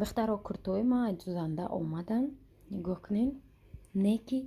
Духтаро, куртои ман ай дузанда омадан, нигоҳ кунед. Не ки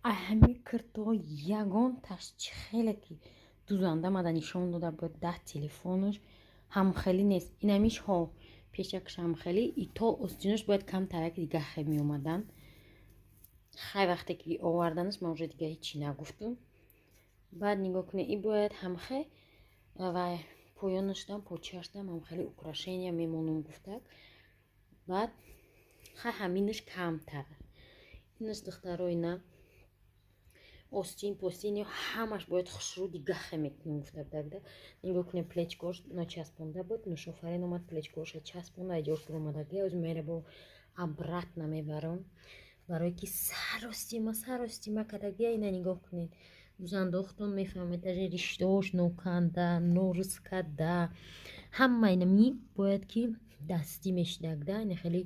ай ҳами кирто ягонташ чӣ хеле ки дузанда мада нишон дода буд дар телефонаш, ҳамхелӣ нест. Инамиш ҳо пешакш ҳамхелӣ, ито остинош бояд камтарак дига хе меомадан. Хай, вақте ки оварданаш, ман уже дига ҳечи нагуфтум. Баъд нигоҳ кунед, и бояд ҳамхе ва поёнашдам, почаашдам ҳамхеле украшения мемонум гуфтак. Баъд хай, ҳаминаш камтар. Инаш, духтаро, ина остин постин ё ҳамаш бояд хушрӯ дигахе мекунем гуфта будак. Нигоҳ кунед, плечкош ночаспонда буд. Нушофарин омад, плечкоша часпонда, айҷош буромадаги. Оз мера бо обратно мебарам, барое ки саростима, саростима кардагия. Ина нигоҳ кунед, дузандохтон мефаҳмед, даже риштаош ноканда, норӯзкада, ҳама инами бояд ки дастӣ мешидагда. Ина хеле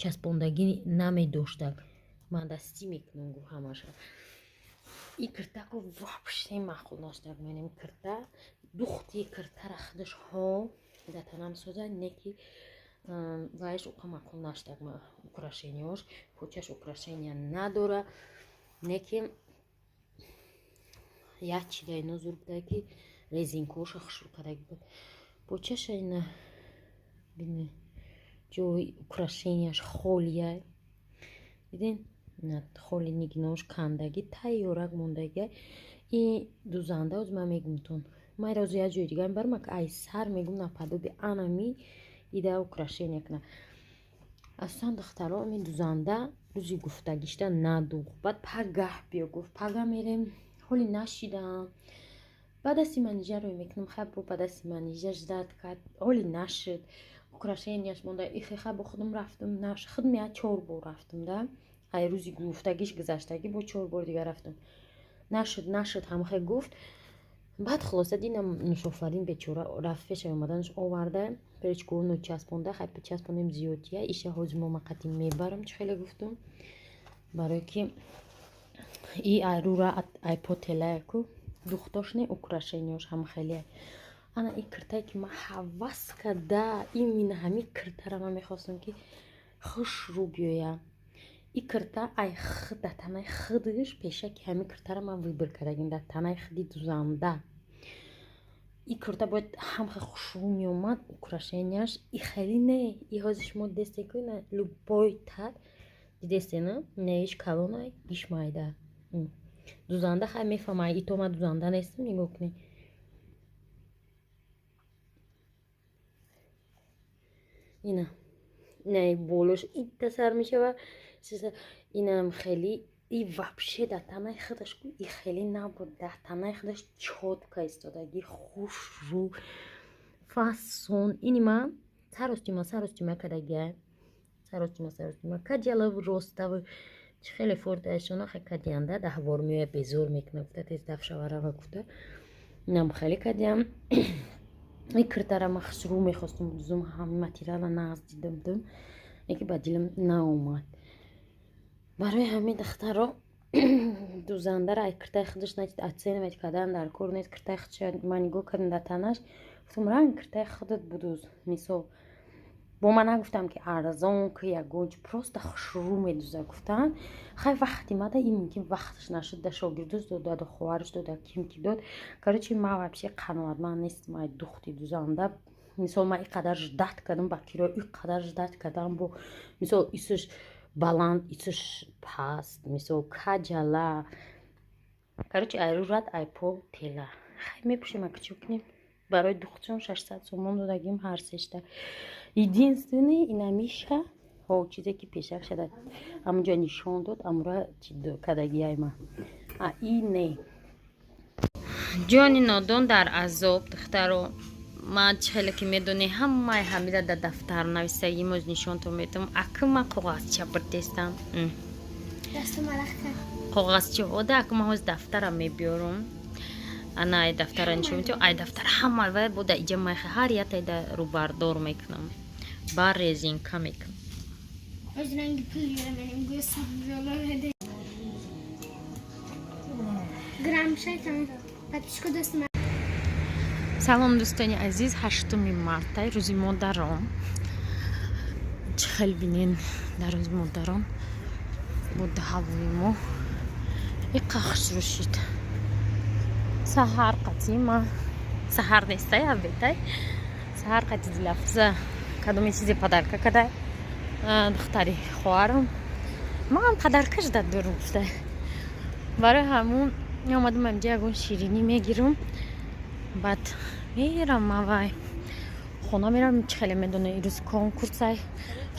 часпондагӣ намедоштаг. Ман дастӣ мекунам, гуфт, ҳамаша. И киртако вообще маъқул наштаг. Менем кирта, духти киртара худаш ҳо да танам соза, не ки вайш уқа маъқул наштаг. Украшенияош, почаш украшения надора. Не ки як чида ино зур буда, ки резинкаоша хушрӯ кардаги буд. Почаша ина бине, ҷои украшенияш холия, диден, холи, нигинош кандагӣ, тайёрак мондагия. И дузанда оз ман мегумтон, ман рози як ҷои дига мебарам, ай сар мегум, наподоби анами ида украшения кунад. Асосан, духтаро, ми дузанда рӯзи гуфтагишта надуғ. Баъд пагаҳ биё гуфт, пага мерем, ҳоли нашидам. Ба дасти манижа рӯй мекунам. Хай, бо ба дасти манижа ждать кард, ҳоли нашуд, украшенияш монда. Ихе, хай, бо худам рафтам, наш худам як чор бор рафтам да. Ай рӯзи гуфтагиш гузаштагӣ бо чор бор дига рафтам, нашуд, нашуд, ҳамхе гуфт. Баъд хулоса динам, Нушофарин бечора рафт, пешаи омаданаш оварда, плечкоуно часпонда. Хай, часпонем, зиёдтия иша. Ҳозир мо мақати мебарам, чӣ хеле гуфтум, барое ки и айрура айпотелаяку духтош не, украшенияш ҳам хеле. Ана и киртае ки ман ҳавас карда, именно ҳамин киртара ман мехостам, ки хушрӯ биёя. И кирта ай дар танаи худаш пешаки ҳамин киртара ман выбор кардагим. Дар танаи худи дузанда и курта бояд ҳамхе хушрӯ меомад, украшенияш и хеле не. И ҳозир шумо дидесте ку, ина любой тар дидесте, на не, иш калона, иш майда. Дузанда хай мефаҳма, ито ман дузанда нестам. Нигоҳ кунед, ина не, болош ита сар мешава, инам хеле. И вообще дар танаи худаш ку и хеле набуд, дар танаи худаш чётко истодагӣ, хушрӯ, фасон. Ини ман саростима, саростима кардагия, саростима, саростима каҷалав, ростав, чӣ хеле фордаашона хе кадиянда. Даҳвор меоя, безор мекуна, гуфта, тез даф шаварава гуфта, инам хеле кадиям. И киртара ман хушрӯ мехостум дузум, ҳами материала нағз дида будам, яке ба дилам наомад. Барои ҳамин, духтаро, дузандара ай киртаи худаш оценивать кардан дар кор нест. Киртаи худша ман нигоҳ кардам, дар танаш гуфтам, ранг киртаи худат будуз. Мисол, бо ман нагуфтам, ки арзон, ки ягон чи, просто хушрӯ медуза гуфтан. Хай, вақти мада и мумкин вақташ нашуд, да шогирдуз дод, да хоҳараш дод, да ким ки дод. Короче, ман вообще қаноатманд нестам ай духти дузанда. Мисол, ман и қадар ждать кардам, ба киро и қадар ждать кардам, бо мисол исш баланд, исш паст, мисол каҷала. Короче, айрӯ рад, айпо тела. Хай, мепӯшем, ака, чӣ кунем? Барои духтшон 600 сомон додагим ҳар сешта. Единственный инамиша ҳо, чизе ки пешак шада, ҳамунҷо нишон дод, амура кардагиай ма, а и не. Ҷони нодон дар азоб. Духтаро, ман чӣ хеле ки медонӣ, ҳамаи ҳамира дар дафтар нависагим, оз нишонтон метавам. Ака, ман коғазча бурдестам, коғазчаҳода. Ака, ман ҳоз дафтарам мебиёрам, ана ай дафтара нишон метавам. Ай дафтар ҳама вай бо да иҷа майха, ҳар ятай да рӯбардор мекунам, бар резинка мекунам. Оз ранги пул менем, гӯё 100 доллар. Грамм шайтон подписку даст. Салом, дӯстони азиз. 8-уми мартай, рӯзи модарон. Чӣ хел бинен, дар рӯзи модарон буда ҳавои мо иқа хушрӯ шид. Саҳар қатӣ ма, саҳар нестай, абетай, саҳар қати Дилафза кадоме чизе подарка кадай духтари хоҳарам. Ман подарка жда дорум гуфта, барои ҳамун омадам инҷа, ягон ширинӣ мегирам, баъд мерам мавай хона мерам. Чӣ хеле медоне, ирӯз конкурсай.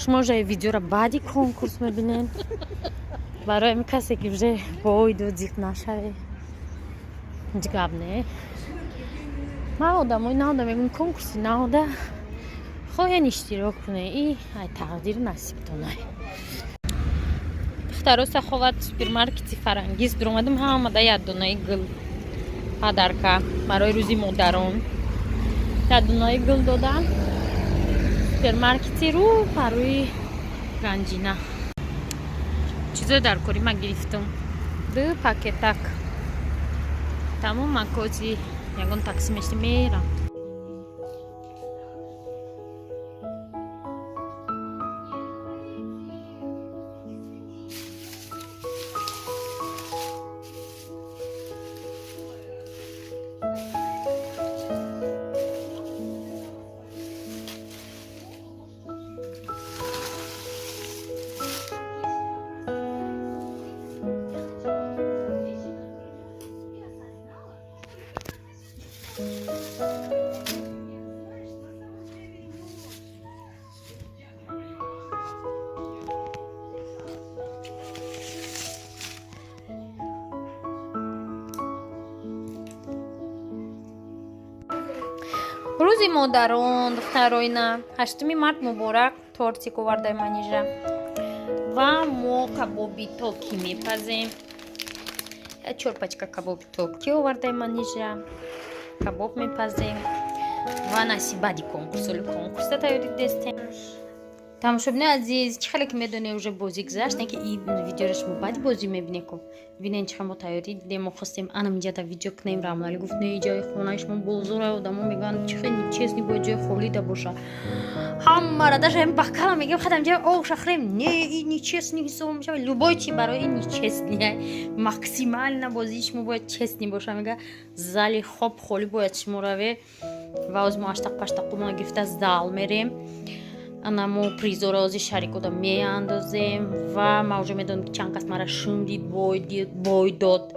Шумо уже видеоро баъди конкурс мебинед. Барои ами касе ки уже бойду зиқ нашаве, ҳеҷ гап не. Ман одамои наода мегӯм, конкурси наода хоҳен иштирок куне, и ай тақдиру насибтонай. Духтаро, Саховат супермаркети Фарангиз дуромадам. Ҳамада як донаи гул подарка барои рӯзи модарон, як донаи гул додам. Супермаркети рӯ парои Ганҷина чизое дар кори ма гирифтам, ду пакетак, тамом. Ма кози ягон такси мешти мерам. Рӯзи модарон, духтароина, 8-уми март муборак. Тортик овардай Манижа ва мо кабоби токи мепазем. Чор пачка кабоби токи овардай Манижа, кабоб мепазем ва насиб баъди конкурс, оли конкурса тайёрӣ дестем. Тамошобини азиз, чӣ хеле ки медоне, уже бозӣ гузашт, не ки ин видеоро шумо баъди бозӣ мебине ку. Бинен, чӣ мо тайёрӣ дидем. Мо хостем анам инҷа видео кунем. Рамлали гуфт: не, ҷои хонаи шумо бозора, одамо мегӯянд, чӣ хел нечестный, бояд ҷои холида боша. Ҳамара даже ҳам бакала мегӯем, хадам ҷои оша хӯрем. Не, ин нечестный ҳисоб мешава. Любой чи барои ин нечестный, максимально бозии шумо бояд честный боша, мега. Зали хоб холӣ бояд шумо раве. Ва оз мо аштақ паштақумона гирифта зал мерем. Ана мо призора ози шарикода меандозем ва ма уже медонам, ки чанд кас мара шундид, бой дод.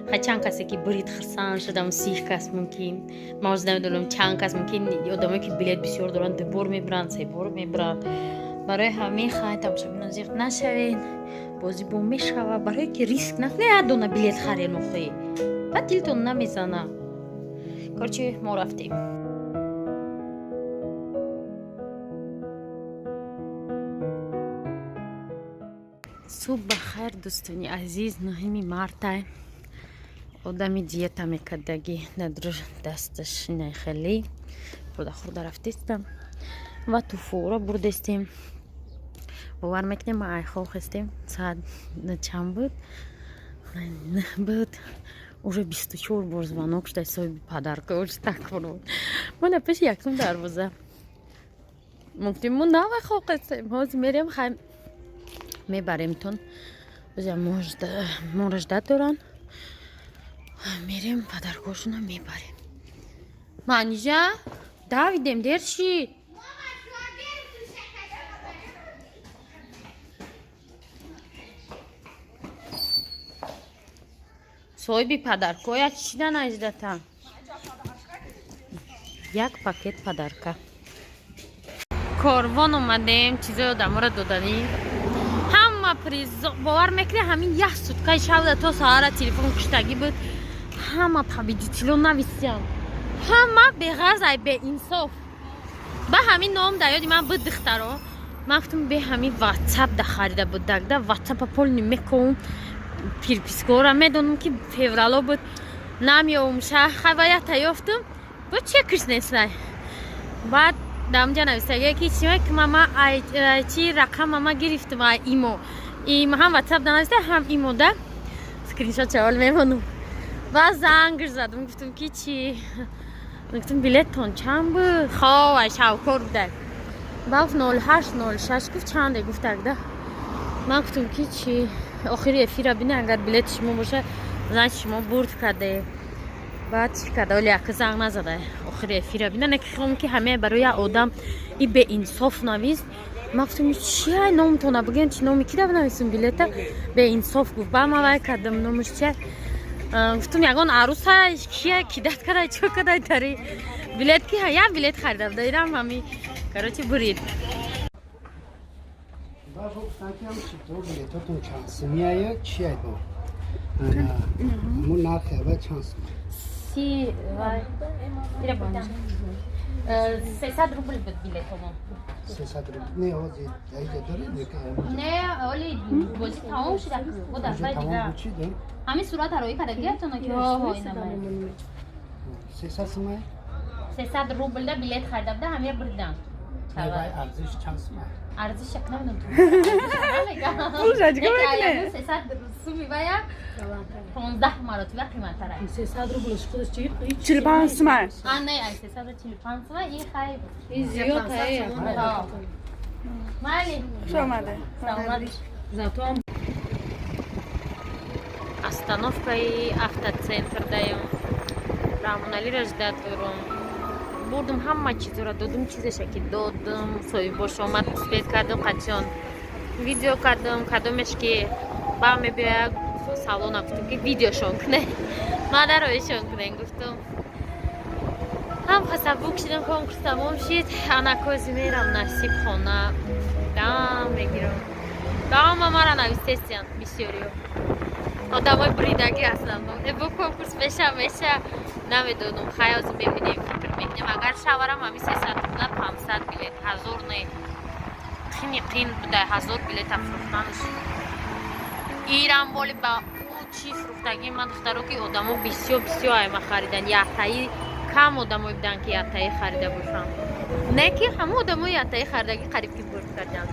Ха, чанд касе ки брид, хирсан шудам, 30 кас мумкин. Ма ози намедонам чанд кас, мумкин одамое ки билет бисёр доранд, ду бор мебаранд, се бор мебаранд. Барои ҳамин хай, тамошобино, зиқ нашавед, бозӣ бо мешава. Барое ки риск накунед, як дона билет харен охи, баъд дилтон намезана. Короче, мо рафтем. Субҳ бахайр, дӯстони азиз. 9-ми мартай. Одами диета мекардагӣ надр дасташ инай хеле хӯрда хӯрда рафтестам ва туфуро бурдестем. Бовар мекунем, ма айхоб хестем, соат чанд буд? 9 буд. Уже 24 бор звонок шуда, соҳиби подарка уж так буд. Мо на пеши якум дарвоза мумкин, мо навай хоб хестем. Ҳозир мерем, хай, мебаремтон. Моро ждать доранд. Мерем, подаркошона мебарем. Манижа, давидем, дер шид. Соҳиби подаркоя чида наҷдата? Як пакет подарка. Корвон омадем, чизои одаморо доданӣ, ҳама приз. Бовар мекунед, ҳамин як суткаи шабда то саҳара телефон куштагӣ буд. Ҳама победитело нависиям, ҳама беғарз, ай беинсоф. Ба ҳамин ном дар ёди ман буд, духтаро. Ман гуфтам, бе ҳамин ватсап да харида буд, дагда ватсапа полный мековум, перепискора медонам, ки феврало буд, намеёвумша. Хай, ва якта ёфтум, бо чекиш нестай. Баъд дар онҷа нависагия ки чима ки мама чи рақам мама гирифтум, ай имо им ҳам ватсап да нависта, ҳам имо да скриншот чавол мемонум. Ва зангш задум, гуфтум ки чи, гуфтум, билеттон чанд буд? Хов, ай шавкор будай. Баф 08.06 гуфт, чанде гуфтагда. Ман гуфтам, ки чи, охири эфира бине, агар билети шумо боша, значит, шумо бурд карде. Баъд чӣ карда, оли яка занг назада. Охири эфира бина, не ки хом, ки ҳаме барои як одам и беинсоф навист. Ман гуфтам, чи, ай номтона биген, чи номи ки да бинависум билета? Беинсоф гуфт. Баъд ман вай кардам, номаш чи, гуфтам, ягон аруса кия кидат кадай, чо кадай тари билет, ки як билет харида буда, ирам ҳами, короче, бурид. Билетотон чанд сумияя, чи бо ҳамун нархи аввал чанд сум? Си вай ира бурдам, 300 рубл буд билетомон. 300 рубл не, ҳозир даиҷа доред? Не, оли бозӣ тамом шуда бо дафъаи дигар. Ҳамин сурат ароӣ карда гирифтона, ки ҳо инамай. 300 сумай? 300 рублда билет харида буда, ҳамира бурдам. Арзиш чанд сумай? Арзиш як намедонам. Пулша чикор мекунед? 300 суми вая 15 маротиба қиматтар аст. 300 рублш худаш чи? 45 сумай. А, не, ай 345 сума и хай. Ин зиёд ае. Майли. Хуш омаде. Саломат. Зато ам. Остановкаи автоцентр даем. Раҳмоналиро ждать дорум. Бурдум, ҳама чизро додум, чизеша ки додум, соҳибош омад, успеть кардум, қачон видео кардум, кадомеш ки ба мебиёяд салона, гуфтум, ки видеошон куне, мадароишон кунен, гуфтум. Ҳам хасабук шидам, конкурс тамом шид, анакози мерам, насиб, хона дам мегирам. Ҳама мара нависесиян, бисёриё одамои бридагӣ ҳастанд. Бо конкурс меша, меша, намедонам. Хай, ҳозир мебинем, фикр мекунем. Агар шаварам, ҳами 300 рубла, 500 билет, 1000 не, қини қин буда 1000 билета фурӯхтанш. Ирам боли ба ӯ чӣ фурӯхтагӣ ман, духтаро, ки одамо бисёр бисёр айма харидан. Яктаи кам одамое буданд, ки яктаи харида бошанд, не ки ҳама одамои яктаи харидагӣ қариб ки бурд карданд.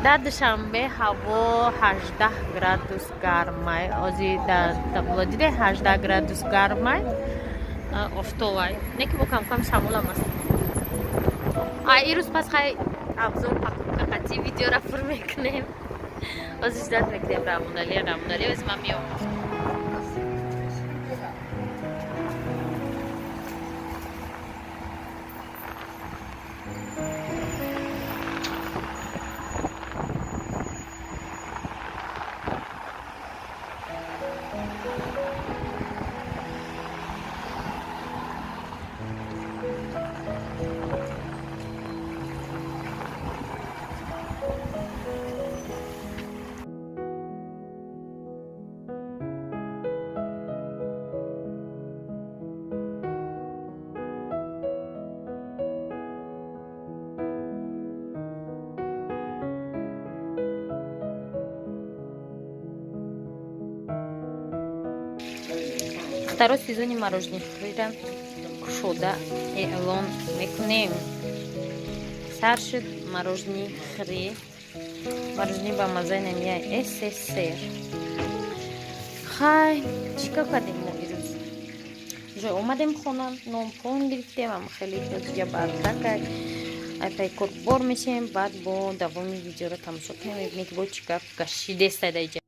Дар Душанбе ҳаво 18 градус гармай. Ози дар табло диде, 18 градус гармай, офтобай, не ки бо камкам шамолам аст. А ирӯз пас хай обзор покупка қатӣ видеора пур мекунем. Ози ждать мекунем Рамонали. Рамонали ози ман меом. Духтаро, сезони мороженыйхӯриро кушода эълон мекунем. Сар шуд мороженый хӯрӣ, мороженый ба маззаи намияи СССР. Хай, чӣ кор кардем мо ирӯз? Уже омадем хона, нонпон гирифтем, ам хеле ҷа бардакай. Айпай кор бор мешем, баъд бо давоми видеоро тамошо кунем, мебинем, ки бо чӣ гап гашидеста даиҷа.